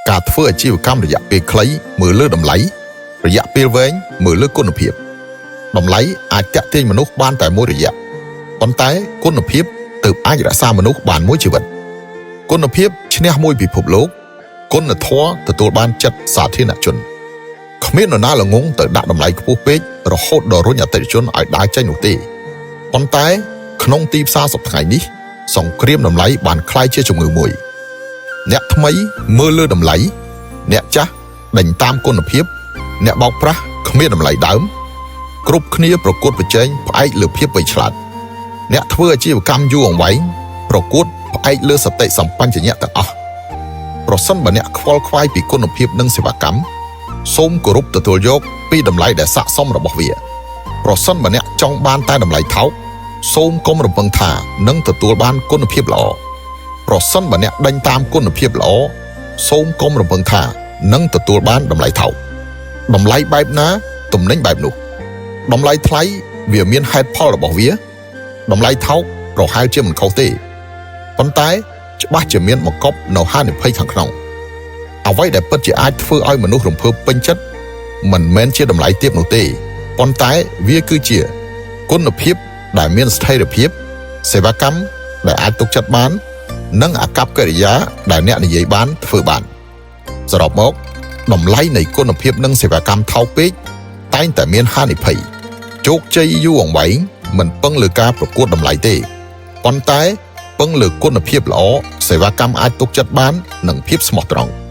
ការធ្វើអាជីវកម្មរយៈពេលខ្លីមើលលើតម្លៃរយៈពេលវែងមើលលើគុណភាពតម្លៃអាចតាក់ទាញមនុស្សបានតែមួយរយៈប៉ុន្តែគុណភាពទើបអាចរក្សាមនុស្សបានមួយជីវិតគុណភាពឈ្នះមួយពិភពលោកគុណធម៌ទទួលបានចិត្តសាធារណជនគ្មាននរណាល្ងងទៅដាក់តម្លៃខ្ពស់ពេករហូតដល់រុញអតិថិជនឲ្យដើរចេញនោះទេប៉ុន្តែក្នុងទីផ្សារសប្តាហ៍នេះសង្គ្រាមតម្លៃបានក្លាយជាជំងឺមួយអ្នកថ្មីមើលលើតម្លៃអ្នកចាស់ដេញតាមគុណភាពអ្នកបោកប្រាស់គ្មានតម្លៃដើមគ្រប់គ្នាប្រកួតប្រជែងផ្អែកលើភាពវៃឆ្លាតអ្នកធ្វើអាជីវកម្មយូរអង្វែងប្រកួតផ្អែកលើសតិសម្បញ្ញៈទាំងអស់ប្រសិនបើអ្នកខ្វល់ខ្វាយពីគុណភាពនិងសេវាកម្មសូមគោរពទទួលយកពីតម្លៃដែលស័ក្តិសមរបស់វាប្រសិនបើអ្នកចង់បានតែតម្លៃថោកសូមកុំរំពឹងថានឹងទទួលបានគុណភាពល្អប្រសិនបើអ្នកដេញតាមគុណភាពល្អសូមកុំរំពឹងថានឹងទទួលបានតម្លៃថោកតម្លៃបែបណាទំនិញបែបនោះតម្លៃថ្លៃវាមានហេតុផលរបស់វាតម្លៃថោកប្រហែលជាមិនខុសទេប៉ុន្តែច្បាស់ជាមានបង្កប់នៅហានិភ័យខាងក្នុងអ្វីដែលពិតជាអាចធ្វើឲ្យមនុស្សរំភើបពេញចិត្តមិនមែនជាតម្លៃទាបនោះទេប៉ុន្តែវាគឺជាគុណភាពដែលមានស្ថិរភាពសេវាកម្មដែលអាចទុកចិត្តបាននិងអាកប្បកិរិយាដែលអ្នកនិយាយបានធ្វើបានសរុបមកតម្លៃនៃគុណភាពនិងសេវាកម្មថោកពេកតែងតែមានហានិភ័យជោគជ័យយូរអង្វែងមិនពឹងលើការប្រកួតតម្លៃទេប៉ុន្តែពឹងលើគុណភាពល្អសេវាកម្មអាចទុកចិត្តបាននិងភាពស្មោះត្រង់។